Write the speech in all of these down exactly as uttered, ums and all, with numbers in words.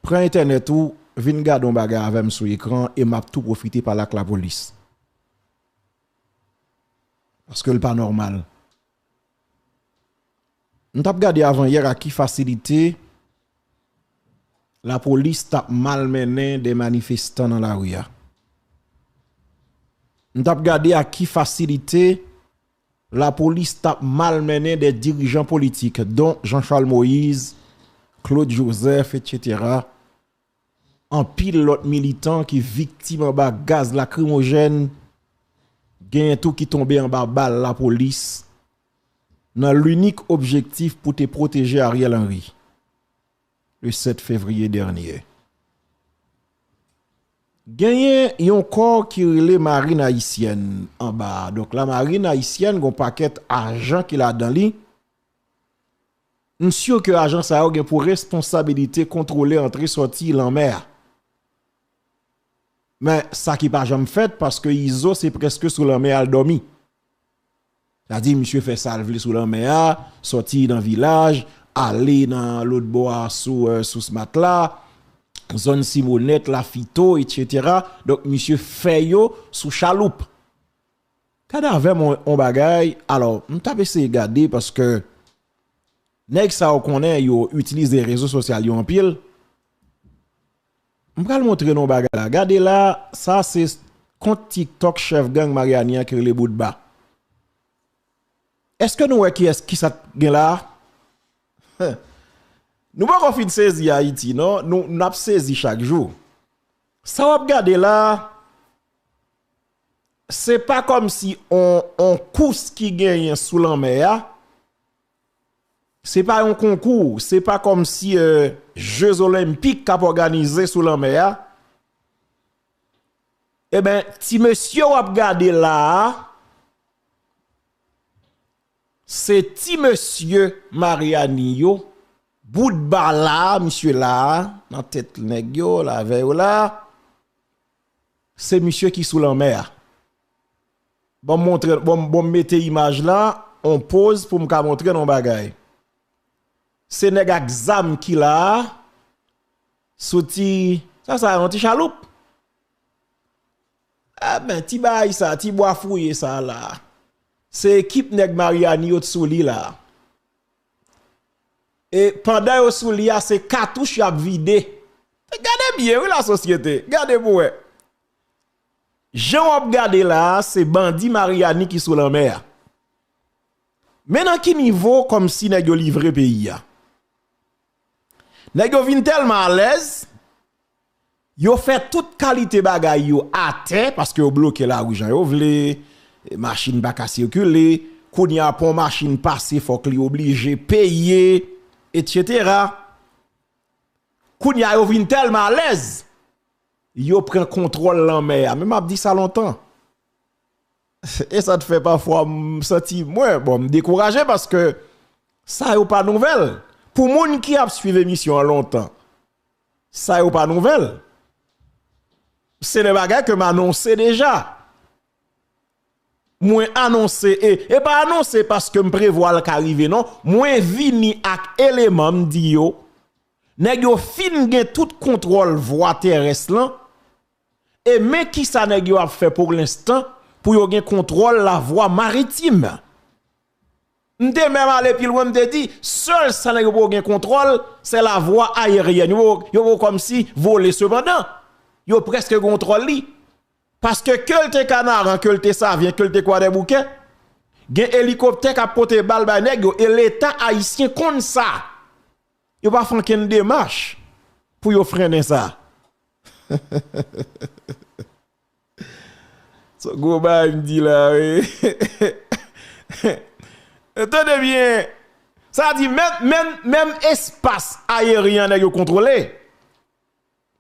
Pran entènèt ou, vin gade yon bagay avè m sou ekran e m ap tou pwofite pale ak lapolis. Paske l pa nòmal. M t ap gade avan yè a ki fasilite lapolis t ap malmennen de manifestan nan lari a. M t ap gade ak ki fasilite lapolis t ap malmennen de dirijan politik, dont Jean Charles Moïse, Claude Joseph, et cetera. Anpil lòt militan ki viktim anba gaz lakrimojèn, genyen tou ki tonbe anba bal lapolis, nan linik objektif pou te pwoteje Ariel Henry, le sèt fevriye dènye. Genyen yon kò ki rele Marin Ayisyèn anba a. Donk, Lamarin Ayisyèn gen yon pakèt ajan ki ladan li. M si ke ajan sa yo gen pou responsabilite kontwole antre sòti lanmè a. Men, sa ki pa janm fèt, paske Izo se prèske sou lanmè al dòmi. Sa di, misye fè sa l vle sou lanmè a, sòti nan Vilaj, ale nan lòt bò a sou, eh, sou Smatla, zòn Simonèt, Lafito, et cetera. Donk, misye fè yo sou chaloup. Gade avè m on, on bagay, alò, m t ap eseye gade paske nèg sa yo konnen yo itilize rezo sosyal yo anpil. M pral montre nou bagay la. Gade la, sa se kont TikTok chèf gang Maryani an ki rele Boutba. Èske nou wè kiyès, kisa k gen la? Nou poko fin sezi Ayiti, non? Nou, n ap sezi chak jou. Sa w ap gade la, se pa kòmsi on, on kous ki genyen sou lanmè a. Se pa yon konkou, se pa kòmsi, euh, Jeux Olympiques k ap òganize sou lanmè a. Eben, ti mesye w ap gade la a, se ti mesye Maryani yo, Boutba la, misye la, nan tèt nèg yo, l avè yo la. Se misye ki sou lanmè a. Ban m montre, ban m, ban m mete imaj la, on poz pou m ka montre nou bagay. Se nèg ak zam ki la a, sou ti, sa, sa, yon ti chaloup. Eben, ti bagay sa, ti bwa fouye sa la. Se ekip nèg Maryani yo t sou li la. E pandan yo sou li a, se katouch y ap vide. Gade byen, wi, lasosyete. Gade pou wè. Jan w ap gade la a, se bandi Maryani ki sou lanmè a. Men nan ki nivo kòmsi nèg yo livre peyi a. Nèg yo vin tèlman alèz, yo fè tout kalite bagay yo atè, paske yo bloke lari jan yo vle, machin pa ka sikile, kounye a pou yon machin pase, fòk li oblije peye, et cetera. Kounye a yo vin tèlman alèz, yo pran kontwòl lanmè a. Men m ap di sa lontan. E sa t fè pafwa m santi mwen, bon, m dekouraje paske sa yo pa nouvèl. Pou moun ki ap swiv emisyon an lontan, sa yo pa nouvèl. Se de bagay ke m anonse deja. Mwen anonse, e, e pa anonse paske m prevwa l ka rive, non. Mwen vini ak eleman, m di yo, nèg yo fin gen tout kontwòl vwa terès lan, e men kisa nèg yo ap fè pou lenstan pou yo gen kontwòl lavwa maritim. M te menm ale pi lwen, m te di, sèl sa nèg yo poko gen kontwòl, se lavwa ayeryèn. Yo poko, yo poko kòmsi vole, sepandan, yo prèske gen kontwòl li. Paske ke l te Kanaran, ke l te Savyen, ke l te Kwadèboukè, gen elikoptè k ap pote bal bay nèg yo, e Leta ayisyen konn sa. Yo pa fè okenn demach pou yo frennen sa. Se gwo bagay m di la, wi. Tande byen. Sa di menm, menm, menm espas ayeryen an nèg yo kontwole.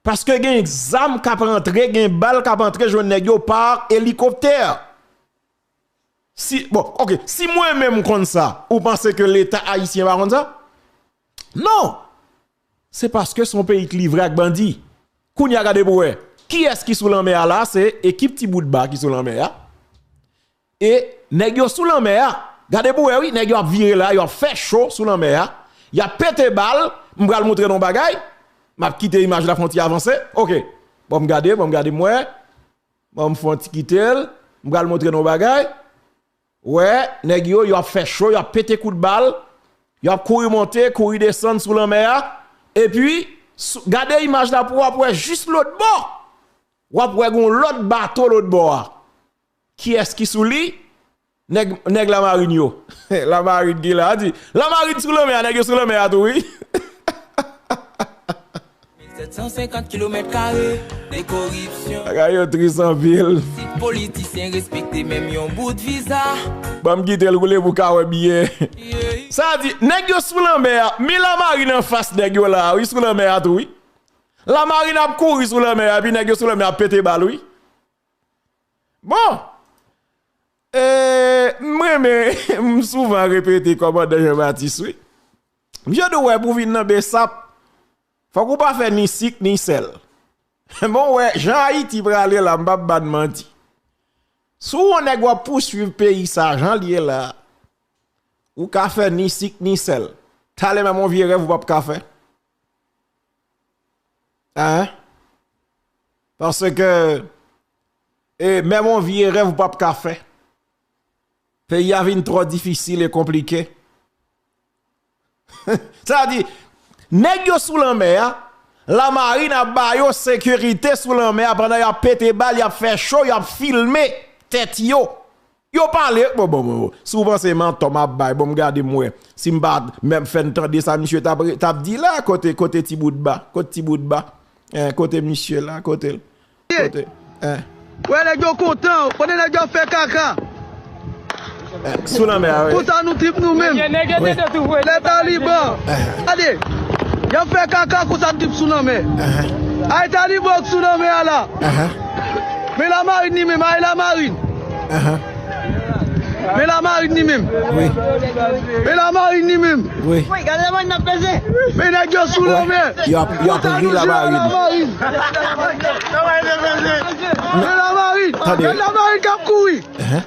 Paske gen zam k ap rantre, gen bal k ap antre jwenn nèg yo pa elikoptè. Si, bon, ok, si mwen menm m konn sa, ou panse ke Leta ayisyen pa konn sa? Non! Se paske se yon peyi k livre ak bandi. Kounye a gade pou wè. Kiyès ki sou lanmè a la? Se ekip Ti Bout Ba ki sou lanmè a. E nèg yo sou lanmè a. Gade pou wè wi, nèg yo ap vire la, yo ap fè cho sou lanmè a. Y ap pete bal, m pral montre nou bagay. M ap kite imaj la fè yon ti avanse. Ok. Bon, m gade, bon, m gade, m wè. Bon, m fè yon ti kite l. M pral montre nou yon bagay. Wè, nèg yo, y ap fè cho, y ap pete kout bal, y ap kouri monte, kouri desann sou lanmè a. Epi, sou, gade imaj la pou w ap wè jis lòt bò. W ap wè gon lòt bato lòt bò a. Kiyès ki sou li? Nèg, nèg lamarin yo. Lamarin ki la, di. Lamarin sou lanmè a, nèg yo sou lanmè a tou, wi. Sèt san senkant kilomèt kare de koripsyon. Bagay yo tris anpil. Si politisyen respekte menm yon bout viza. Ban m kite l woule pou w ka wè byen. Sa di, nèg yo sou lanmè a, men lamarin anfas nèg yo la, wi, sou lanmè a tou, wi. Lamarin ap kouri sou lanmè a, epi nèg yo sou lanmè a ap pete bal, wi. Bon, e, m renmen, m souvan repete kòmandan Jean Baptiste, wi. Misye di w wè pou vin nan Besap, fòk ou pa fè ni sik ni sèl. Bon, wè, jan Ayiti prale la, m p ap ba n manti. Si w yon nèg w ap pouswiv peyi sa, jan l ye la, ou ka fè ni sik ni sèl. Talè menm yon vye rèv ou p ap ka fè. Hein? Paske, e, menm yon vye rèv ou p ap ka fè. Peyi a vin twò difisil e konplike. Sa di, nèg yo sou lanmè a, lamarin ap ba yo sekirite sou lanmè a pandan y ap pete bal, y ap fè cho, y ap filme tèt yo. Yo pale, bon, bon, bon, bon. Si w panse mantò m ap bay, bon, m gade m wè. Si m pa menm fè n tande sa misye t ap, t ap di la, kote, kote ti bout ba, kote ti bout ba. Eh, kote misye la, kote l? Kote, eh. Wè nèg yo kontan, kote nèg yo ap fè kaka. Eh, sou lanmè a, wi. Konsa nou trip nou menm. Wi. Lè Taliban. Eh. Gade, y ap fè kaka, konsa n trip sou lanmè. Eh. Ay Taliban k sou lanmè a la. Eh. Men lamarin li menm, ay lamarin. Ahan. Men lamarin li menm. Wi. Men lamarin li menm. Wi. Men nèg yo sou lanmè. Y ap, y ap ri lamarin. Men lamarin. Tande. Gad lamarin k ap kouri. Ahan.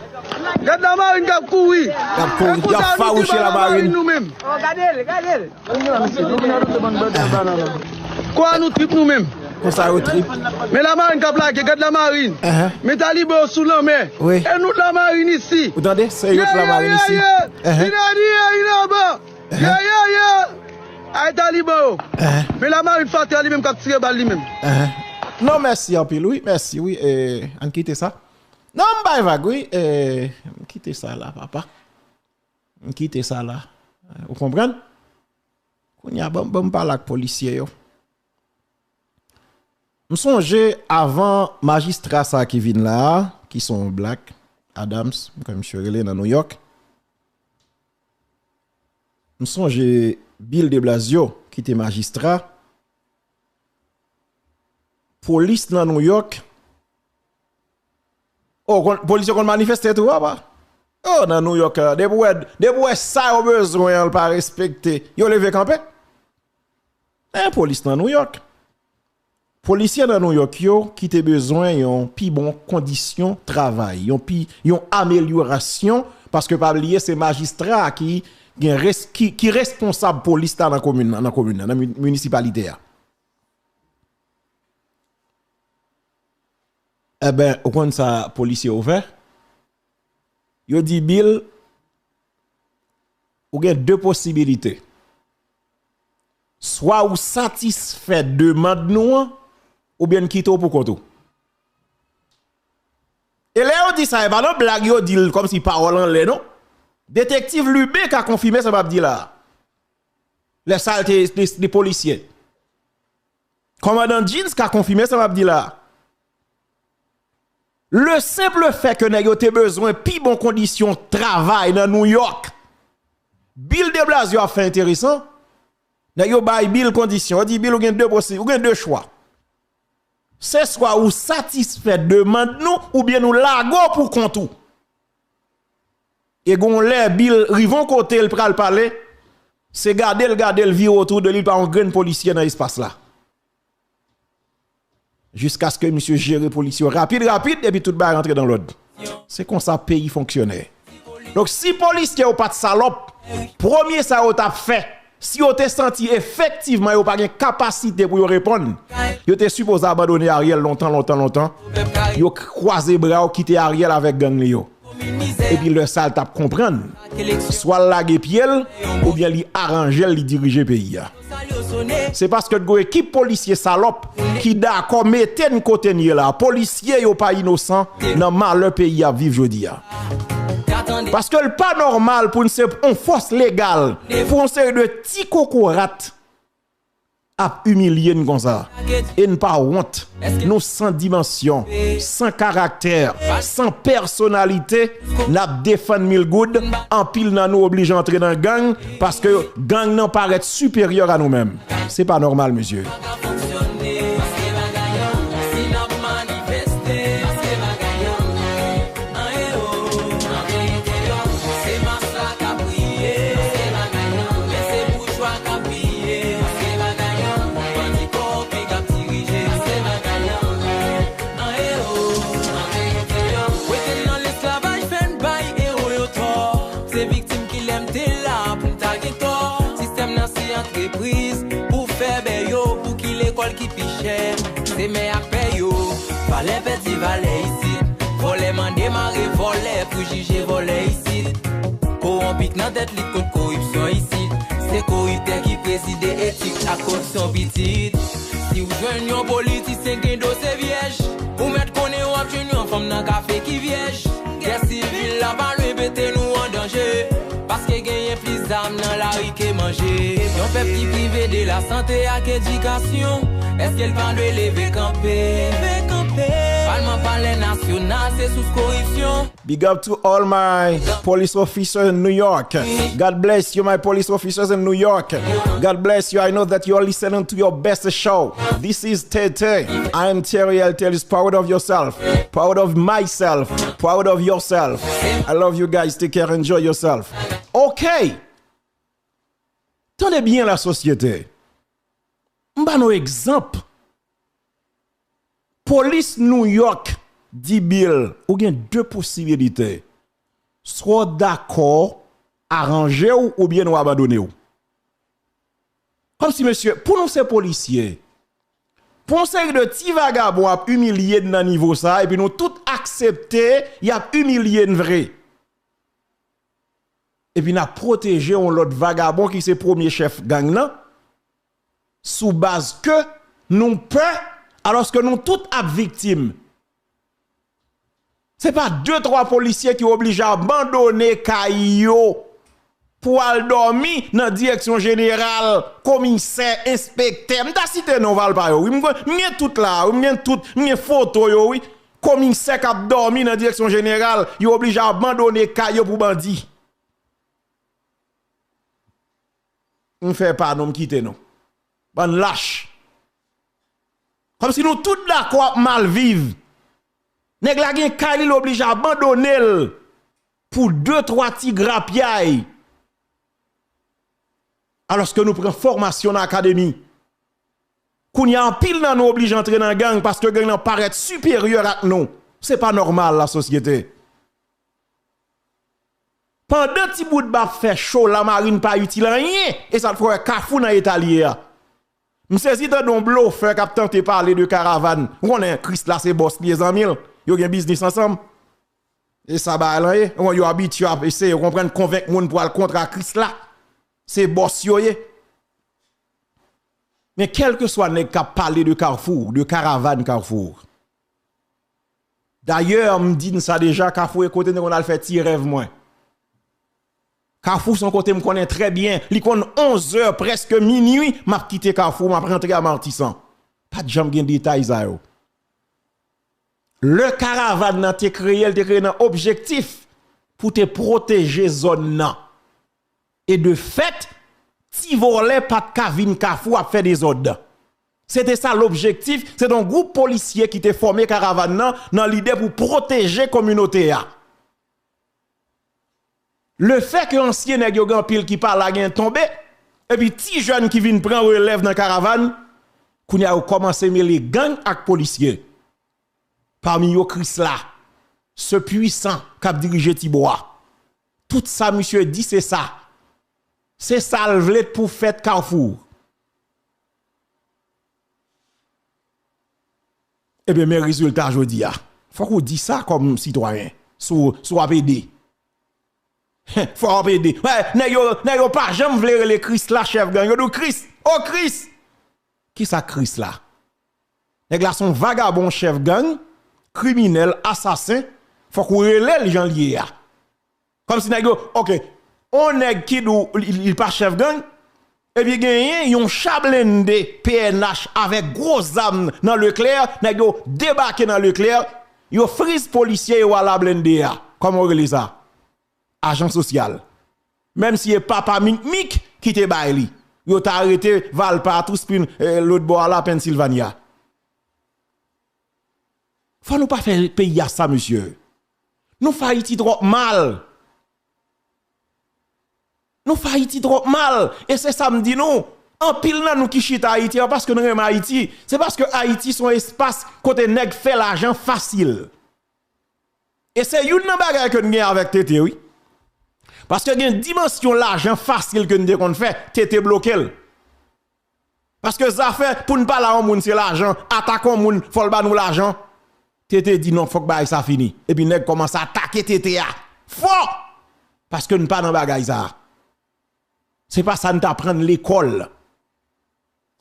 Gad lamarin k ap kouri. Y ap kouri. Y ap fawouche lamarin. Nou menm. Oh, gade l, gade l. Kwa nou trip nou menm. Konsa yo trip. Men lamarin k ap lage, gad lamarin. Ahan. Men taliban yo sou lanmè. Wi. E nou t lamarin isi. Ou tande? Se yo t lamarin isi. Ye, ye, ye, ye. Ahan. Inadi, ye, inaba. Ahan. Ye, ye, ye. Ay taliban yo. Ahan. Men lamarin fatra li menm k ap tire bal li menm. Ahan. Non, mèsi anpil, wi. Mèsi, wi. E, ann kite sa. Non, m bay vag, wi. E, m kite sa la, papa. M kite sa la. Ou konprann? Kounye a, ban, ban m pale ak polisye yo. M sonje avan majistra sa ki vin la a, ki se yon black, Adams, kòm misye rele nan New York. M sonje Bill de Blasio, ki te majistra. Polis nan New York. Oh, konn, polis yo konn manifeste tou, apa? Oh, nan New York, eh, depi w wè, depi w wè sa yo bezwen an, l pa respekte, yo leve kanpe. Eh, polis nan New York. Polisye nan New York yo ki te bezwen yon pi bon kondisyon travay, yon pi, yon amelyorasyon, paske pa bliye se majistra ki gen res-, ki, ki responsab polis la nan komin nan, nan komin nan, nan mi-, minisipalite a. Eben, ou konn sa polisye yo fè? Yo di Bill, ou gen de posibilite. Swa ou satisfè demann nou an, oubyen n kite w pou kont ou. E lè yo di sa, e pa nan blag yo di l kòmsi pawòl anlè, non. Detektiv Lubin ka konfime sa m ap di la a. Lè sa l te, te, te polisye. Kòmandan Jeans ka konfime sa m ap di la a. Le simple fait que nèg yo te bezwen pi bon kondisyon travay nan New York, Bill de Blasio ap fè enteresan. Nèg yo bay Bill kondisyon. Yo di, Bill, ou gen de posi-, ou gen de chwa. Se swa ou satisfè demann nou, oubyen nou lage w pou kont ou. E gon lè Bill rive yon kote, l pral pale, se gade l, gade l, vire otou de li, pa yon grenn polisye nan espas la. Jiskaske misye jere polis yo rapid, rapid, epi tout bagay rantre dan lòd. Se konsa peyi fonksyone. Donk, si polisye yo pa t salòp, premye sa yo t ap fè, Si yo te santi efektivman yo pa gen kapasite pou yo reponn, yo te sipoze abandone Ariel lontan, lontan, lontan. Yo k-, kwaze bra yo, kite Ariel avèk gang li yo. Epi lè sa l t ap konprann, swa l lage pye l, oubyen li aranje l, li dirije peyi a. Se paske t gon ekip polisye salòp ki dakò mete n kote n ye la. Polisye yo pa inosan nan malè peyi a ap viv jodi a. Paske l pa nòmal pou n se yon fòs legal pou yon seri de ti kokorat ap imilye n konsa. E n pa wont. Nou san dimansyon, san karaktè, san pèsonalite. N ap defann mil goud, anpil nan nou oblije antre nan gang, paske gang nan parèt siperyè a nou menm. Se pa nòmal, mesye. Wete n nan lesklavaj fè n bay ewo yo tò. Se viktim ki lè m te la pou m ta gen tò. Sistèm nan se antrepriz pou fè bè yo, pou ki lekòl ki pi chè. Se mè ak pè yo, valè pèdi valè isit. Vòlè mande mare vòlè pou jije vòlè isit. Kowonpi k nan tèt lit kont koripsyon isit. Se koriptè ki prezide etik ak koripsyon pitit. Si w jwenn yon politisyen gen do se vyèj, ou mèt konnen w ap jwenn yon fanm nan kafe ki vyèj. Gè sivil la pa lwen mete nou an danje, paske genyen plis zam nan lari ke manje. Yon pèp ki prive de lasante ak edikasyon, èske l pa dwe leve kanpe? Palman, palè nasyonal se sous koripsyon. Big up to all my police officers in New York. God bless you, my police officers in New York. God bless you. I know that you're listening to your best show. This is T T. I am Terry L. Tell is proud of yourself. Proud of myself. Proud of yourself. I love you guys. Take care. Enjoy yourself. Ok. Tande byen, lasosyete. M ba nou egzanp. Polis New York di Bill, ou gen de posibilite. Swa w dakò aranje w oubyen nou abandone w. Kòmsi, mesye, pou nou se polisye, pou yon seri de ti vagabon ap imilye n nan nivo sa, epi nou tout aksepte y ap imilye n vre. Epi n ap pwoteje yon lòt vagabon ki se premye chèf gang nan, sou baz ke nou pè, alòske nou tout ap viktim. Se pa de, twa polisye ki oblije abandone kay yo pou al dòmi nan direksyon jeneral, komisè, enspektè. M ta site non Valpa yo, wi. M gen, m gen tout la, wi. M gen tout, m gen foto yo, wi. Komisè k ap dòmi nan direksyon jeneral, yo oblije abandone kay yo pou bandi. M fè pa nou, m kite nou. Bann lach. Kòmsi nou tout dakò ap mal viv. Nèg la gen kay li, l oblije abandone l pou de, twa ti grapyay. Alòske nou pran fòmasyon nan akademi. Kounye a, anpil nan nou oblije antre nan gang paske gang nan parèt siperyè ak nou. Se pa nòmal, lasosyete. Pandan ti bout ba ap fè cho, lamarin pa itil anyen. E sa k fè w wè Kafou nan eta l ye a. M sezi tande yon blofè k ap tante pale de karavàn. Ou konnen Krisla se bòs li e zanmi l. Yo gen biznis ansanm. E sa bagay lan ye. Bon, yo abitye ap eseye konprann, konvenk moun pou al kontra Krisla. Se bòs yo ye. Men kèlkeswa nèg k ap pale de Kafou, de karavàn Kafou. Dayè, m di n sa deja, Kafou e kote n te konn al fè ti rèv mwen. Kafou se yon kote m konnen trè byen. Li konn onz è, prèske minui, m ap kite Kafou, m ap rantre a Matisan. Pa t janm gen detay sa yo. Lè karavàn nan te kreye, l te kreye nan objektif pou te pwoteje zòn nan. E de fèt, ti vòlè pa t ka vin Kafou ap fè dezòd. Se te sa lobjektif, se te yon gwoup polisye ki te fòme karavàn nan, nan lide pou pwoteje kominote a. Lefètke ansyen nèg yo gen anpil ki pa la genyen tonbe, epi ti jèn ki vin pran relèv nan karavàn, kounye a yo kòmanse mele gang ak polisye. Pami yo Krisla, se pwisan k ap dirije Tibwa. Tout sa misye di se sa. Se sa l vle pou fèt Kafou. Ebyen, men rezilta jodi a. Fòk ou di sa kòm sitwayen. Si w, si w ap ede. Fò w ap ede. Wè, nèg yo, nèg yo pa janm vle rele Krisla chèf gang. Yo di w Kris. O Kris! Kisa Krisla? Nèg la se yon vagabon, chèf gang, kriminèl, asasen. Fòk ou rele l jan l ye a. Kòmsi nèg yo, oke, on nèg ki di w li, li pa chèf gang, epi genyen yon cha blende P N H avèk gwo zam nan Leclerc, nèg yo debake nan Leclerc, yo friz polisye, yo al a blende a. Kòman w rele sa? Ajan sosyal. Menm si e papa Mikmik ki te bay li, yo ta rete Valpa, Touspin, eh, lòt bò a la, Pennsylvania. Fò nou pa fè peyi a sa, mesye. Nou fè Ayiti twòp mal. Nou fè Ayiti twòp mal. E se sa m di nou. Anpil nan nou ki chita Ayiti, a paske nou renmen Ayiti. Se paske Ayiti se yon espas kote nèg fè lajan fasil. E se youn nan bagay ke n gen avèk T T, wi. Paske gen dimansyon lajan fasil ke n te konn fè, T T bloke l. Paske zafè pou n pale a yon moun se lajan, atake yon moun, fò l ba nou lajan. T T di non, fòk bagay sa fini. Epi nèg kòmanse atake T T a fò! Paske n pa nan bagay sa. Se pa sa n t aprann lekòl.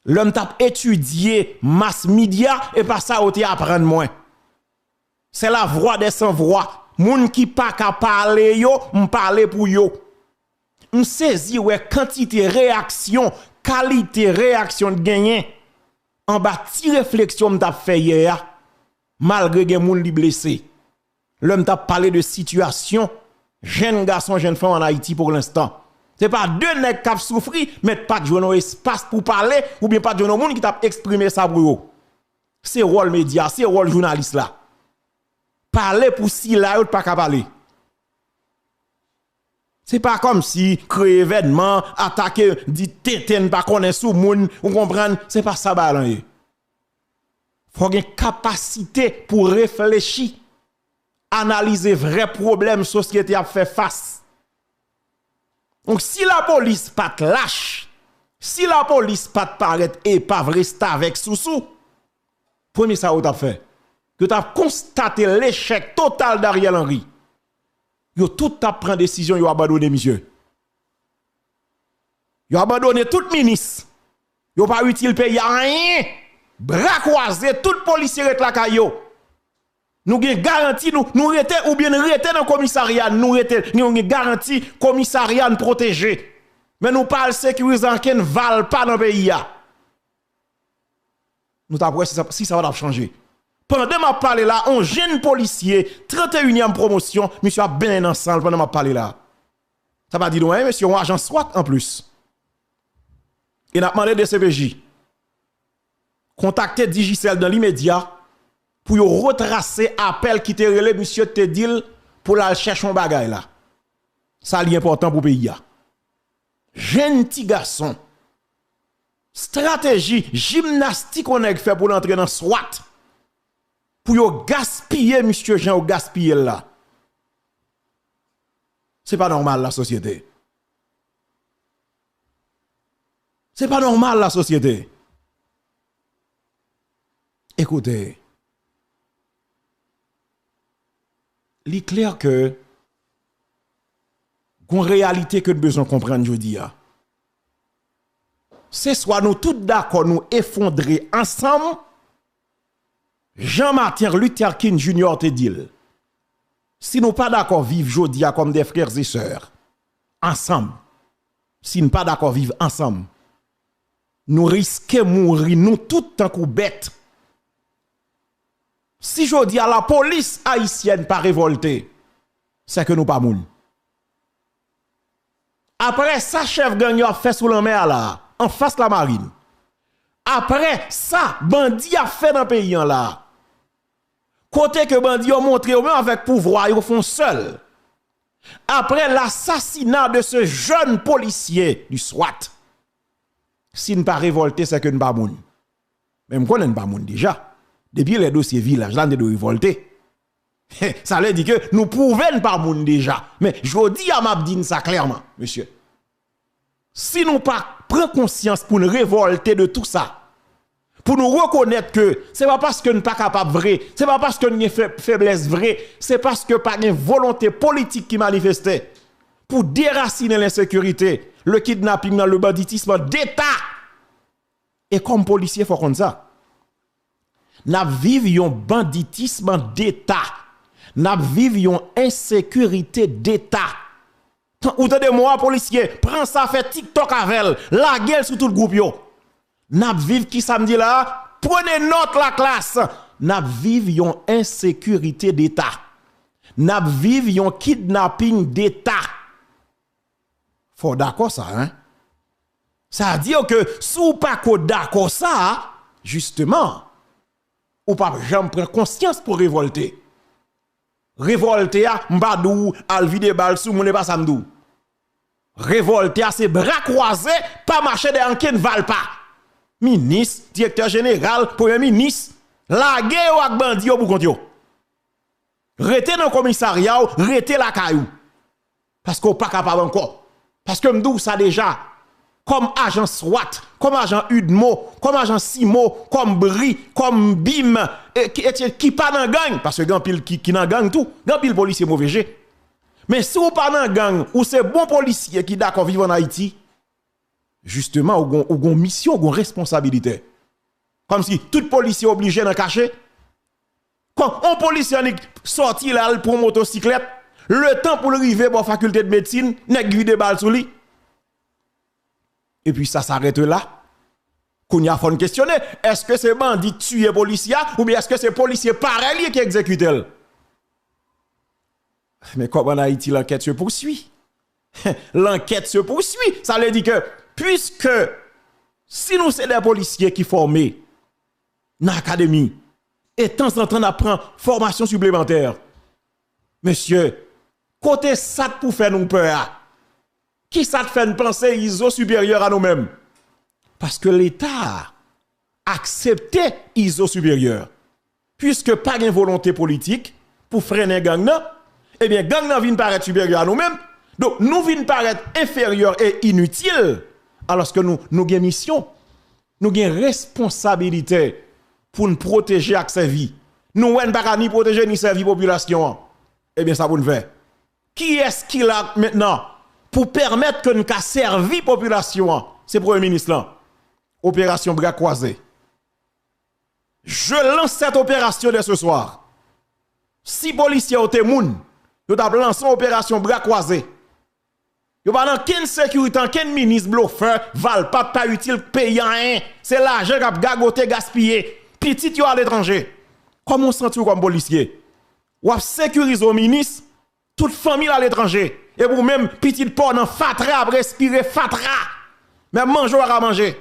Lè m t ap etidye mas midya, e pa sa yo te aprann mwen. C'est la voix des sans voix. Moun ki pa ka pale yo, m pale pou yo. M sezi wè kantite reyaksyon, kalite reyaksyon t genyen anba ti refleksyon m t ap fè yè a, malgre gen moun li blese. Lè m t ap pale de sitiyasyon jenn gason, jenn fanm ann Ayiti pou lenstan. Se pa de nèg k ap soufri, men t pa t jwenn yon espas pou pale, oubyen pa t jwenn yon moun ki t ap eksprime sa pou yo. Se wòl medya, se wòl jounalis la. Pale pou sila yo t pa ka pale. Se pa kòmsi kreye evènman, atake, di tenten n pa konnen sou moun, ou konprann, se pa sa bagay lan ye. Fò gen kapasite pou reflechi, analize vrè pwoblèm sosyete ap fè fas. Donk, si lapolis pa t lach, si lapolis pa t parèt epav, restavèk, sousou, premye sa yo t ap fè, yo t ap konstate lechèk total Dariel Henry. Yo tout t ap pran desizyon, yo abandone misye. Yo abandone tout minis. Yo pa itil peyi a anyen. Bra kwaze, tout polisye ret lakay yo. Nou gen garanti, nou, nou rete, oubyen n rete nan komisarya, nou rete, nou gen garanti komisarya n pwoteje. Men nou pa al sekirize ankenn Valpa nan peyi a. Nou t ap wè si sa, si sa pa t ap chanje. Pandan m ap pale la, on jenn polisye, trannteyinyèm pwomosyon, misye ap benyen nan san l pandan m ap pale la. Sa pa di nou anyen, mesye, on ajan swat anplis. E n ap mande D C P J kontakte Digicel dans l'immédiat pou yo retrase apèl ki te rele misye, te di l pou l al chèche yon bagay la. Sa li enpòtan pou peyi a. Jenn ti gason. Estrateji, jimnastik yon nèg fè pou l antre nan swat. Pou yo gaspiye misye jan yo gaspiye l la. Se pa nòmal, lasosyete. Se pa nòmal, lasosyete. Ekoute, li klè ke gon reyalite ke n bezwen konprann jodi a. Se swa nou tout dakò nou efondre ansanm, jan Martin Luther King Junior te di l, si nou pa dakò viv jodi a kòm de frè e sè ansanm, si n pa dakò viv ansanm, nou riske mouri nou tout tankou bèt. Si jodi a lapolis ayisyèn pa revòlte, se ke nou pa moun. Apre sa chèf gang yo ap fè sou lanmè a la, anfas lamarin. Apre sa bandi ap fè nan peyi an la, kote ke bandi yo montre yo menm avèk pouvwa yo fè yon sèl. Après l'assassinat de ce jeune policier du swat, si n pa revòlte, se ke n pa moun. Men m konnen n pa moun deja. Depi lè dosye vilaj la, n te dwe revòlte. Sa vle di ke nou pwouve n pa moun deja. Men jodi a, m ap di n sa klèman, mesye. Si nou pa pran konsyans pou n revòlte de tou sa, pou nou rekonèt ke se pa paske n pa kapab vre, se pa paske n gen fè-, feblès vre, se paske pa gen volonte politik ki manifeste pou derasinen lensekirite, le kidnaping nan le banditisme d'État. E kòm polisye, fò konn sa. N ap viv yon banditisme d'État. N ap viv yon ensekirite d'État. Tan-, ou tande mo a, polisye, pran sa, fè TikTok avè l, lage l sou tout gwoup yo. N ap viv, kisa m di la a? Prenez note, la classe. N ap viv yon ensekirite d'État. N ap viv yon kidnaping d'État. Fò w dakò sa, en? Sa di ke si w pa ko dakò sa, jisteman, ou p ap janm pran konsyans pou revòlte. Revòlte a, m pa di w al vide bal sou moun, e pa sa m di w. Revòlte a se bra kwaze, pa mache dèyè ankenn valpa. Minis, direktè jeneral, premye minis, lage yo ak bandi yo pou kont yo. Rete nan komisarya w, rete lakay ou. Paske w pa kapab ankò. Paske m di w sa deja. Kòm ajan swat, kòm ajan udmo, kòm ajan simo, kòm bri, kòm bim, e, ki, e, ki pa nan gang, paske gen anpil ki, ki nan gang tou. Gen anpil polisye move je. Men si w pa nan gang, ou se bon polisye ki dakò viv ann Ayiti, jisteman, ou gon, ou gon misyon, ou gon responsabilite. Kòmsi tout polisye oblije nan kache. Kòm yon polisye annik sòti la, l pran motosiklèt, letan pou l rive bò fakilte de medsin, nèg vide bal sou li. Epi sa, sa rete la. Kounye a, fò n kesyone, èske se bandi k tiye polisye a, oubyen èske se polisye parèy li ki egzekite l? Men kòm ann Ayiti, l'enquête se poursuit. L'enquête se poursuit. Sa vle di ke, puiske si nou se de polisye ki fòme nan akademi, e tanzantan n ap pran fòmasyon siplemantè, mesye, kote sa t pou fè nou pè a? Kisa t fè n panse ils ont supérieur à nous-mêmes? Paske Leta a aksepte ils ont supérieur. Piske pa gen volonte politik pou frennen gang nan, ebyen, gang nan vin parèt siperyè a nou menm. Donk, nou vin parèt enferyè e initil, alòske nou, nou gen misyon, nou gen responsabilite pou n pwoteje ak sèvi. Nou wè n pa ka ni pwoteje ni sèvi popilasyon an. Ebyen, sa pou n fè. Kiyès ki la mentnan pou pèmèt ke n ka sèvi popilasyon an? Se premye minis lan. Operasyon bra kwaze. Je lance cette opération dès ce soir. Si polisye yo te moun, yo t ap lanse yon operasyon bra kwaze. Yo pa nan kenn sekirite, kenn minis blofè, valpa pa itil peyi a anyen. Se lajan k ap gagote, gaspiye. Pitit yo aletranje. Kòman w santi w kòm polisye? W ap sekirize yon minis, tout fanmi l aletranje. Epi w menm, pitit pa w nan fatra, ap respire fatra. Menm manje w pa ka manje.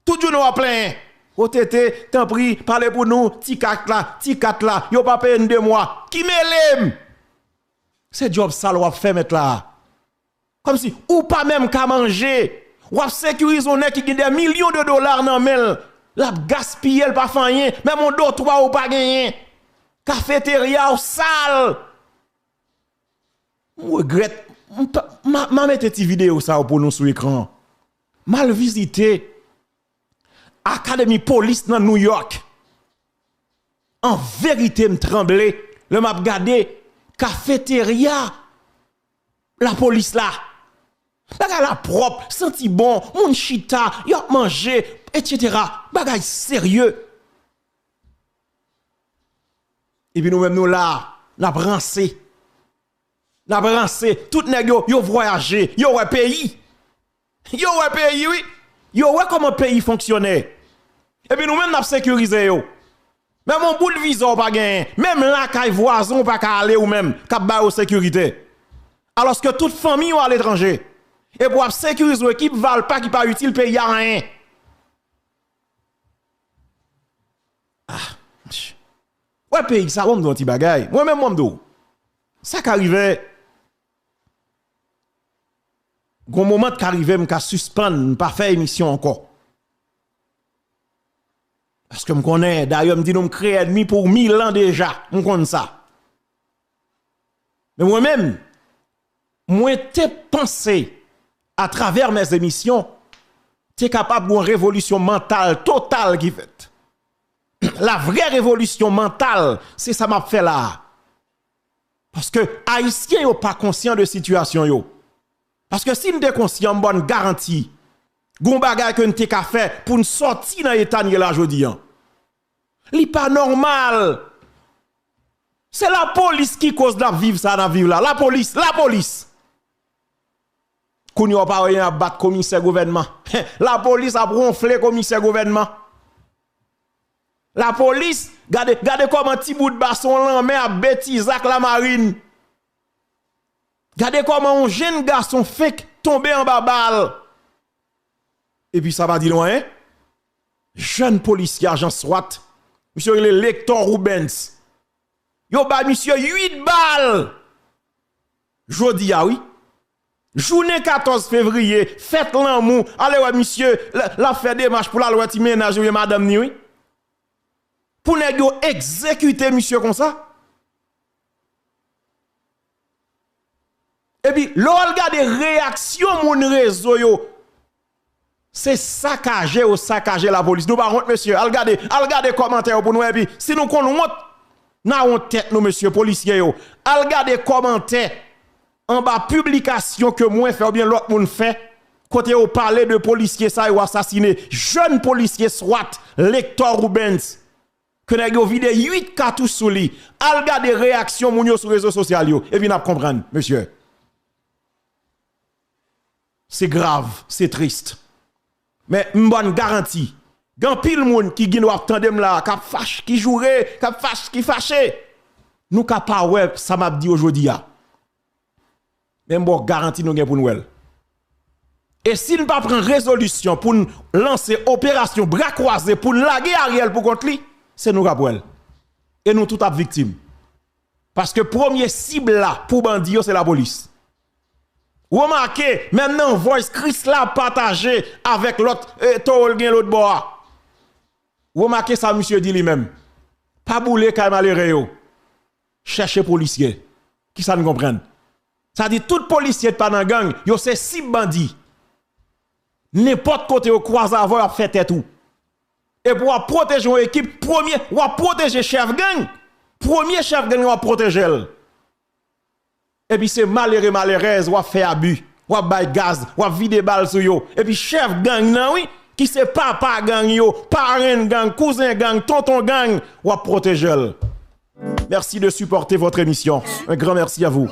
Tout jounen w ap plenyen. O T T, tanpri, pale pou nou, ti kat la, ti kat la, yo pa peye n de mwa. Ki mele m? Se djòb sal w ap fè mèt la a. Kòmsi ou pa menm ka manje. W ap sekirize yon nèg ki gen dè milyon de dola nan men l. L ap gaspiye l pa fè anyen. Menm yon dotwa ou pa genyen. Kafeterya w sal. M regrèt, m pa, m a, m a mete ti videyo sa yo pou nou sou ekran an. M al vizite Akademi Polis nan New York. An verite, m tranble lè m ap gade kafeterya lapolis la. Bagay la pwòp, santi bon, moun chita, y ap manje, etsetera. Bagay serye. Epi nou menm nou la, n ap ranse. N ap ranse. Tout nèg yo, yo vwayaje, yo wè peyi. Yo wè peyi, wi. Yo wè kòman peyi fonksyone. Epi nou menm n ap sekirize yo. Menm yon bout viza w pa genyen. Menm lakay vwazen w pa ka ale ou menm k ap ba yo sekirite. Alòske tout fanmi yo aletranje. Epi w ap sekirize yon ekip valpa ki pa itil peyi a anyen. Ah, wè peyi sa, ban m di w yon ti bagay. Mwen menm, mwen m di w. Sa ka rive, gon moman t ka rive m ka sispann, m pa fè emisyon ankò. Paske m konnen, dayè m di nou m kreye ènmi pou mil an deja. M konn sa. Men mwen menm, mwen te panse atravè mes émissions, te kapab gen yon revolisyon mantal total ki fèt. La vraie révolution mentale, se sa m ap fè la a. Paske Ayisyen yo pa konsyan de sitiyasyon yo. Paske si n te konsyan, m ba n garanti, gon bagay ke n te ka fè pou n sòti nan eta n ye la jodi a. Li pa nòmal. Se lapolis ki koz n ap viv sa n ap viv la. Lapolis, lapolis. Kounye a w pa wè y ap bat komisè gouvènman. Lapolis ap wonfle komisè gouvènman. Lapolis, gade, gade kòman ti bout bason lanmè ap betize ak lamarin. Gade kòman yon jenn gason fenk tonbe anba bal. Epi sa pa di nou anyen. Jèn polisye ajan swat, misye rele Lector Rubens. Yo bay misye uit bal. Jodi a, wi. Jounen katòz fevriye, fèt lanmou, ale wè misye, l, l ap fè demach pou l al wè ti mennaj li oubyen madanm ni, wi. Pou nèg yo egzekite misye konsa. Epi, lè w al gade reyaksyon moun rezo yo, se sakaje yo sakaje lapolis. Nou pa wont, mesye. Al gade, al gade kòmantè yo pou n wè. Epi, si nou konn wont, n a wont tèt nou, mesye, polisye yo. Al gade kòmantè anba piblikasyon ke mwen fè oubyen lòt moun fè, kote yo pale de polisye sa yo asasine, jèn polisye swat, Lector Rubens, ke nèg yo vide uit katouch sou li. Al gade reyaksyon moun yo sou rezo sosyal yo, epi n ap konprann, mesye. Se grav, se tris. Men m ba n garanti, gen anpil moun ki gen dwa ap tande m la, k ap fach, ki joure, k ap fach, ki fache. Nou ka pa wè sa m ap di yo jodi a. Men m ba w garanti nou gen pou n wè l. E si n pa pran rezolisyon pou n lanse operasyon bra kwaze pou n lage Ariel pou kont li, se nou k ap wè l. E nou tout ap viktim. Paske premye sib la pou bandi yo se lapolis. Remake, menm nan voice Krisla pataje avèk lòt, eh, towo l gen lòt bò a. Remake sa misye di li menm. Pa boule kay malere yo. Chèche polisye. Kisa n konprann? Sa di tout polisye ki pa nan gang, yo se sib bandi. Nenpòt kote yo kwaze avè w, y ap fè tèt ou. Epi w ap pwoteje yon ekip, premye, w ap pwoteje chèf gang. Premye chèf gang w ap pwoteje l. Epi se malere malerèz w ap fè abi. W ap bay gaz, w ap vide bal sou yo. Epi chèf gang nan wi, ki se papa gang yo, parenn gang, kouzen gang, tonton gang, w ap pwoteje l. Merci de supporter votre émission. Un grand merci à vous.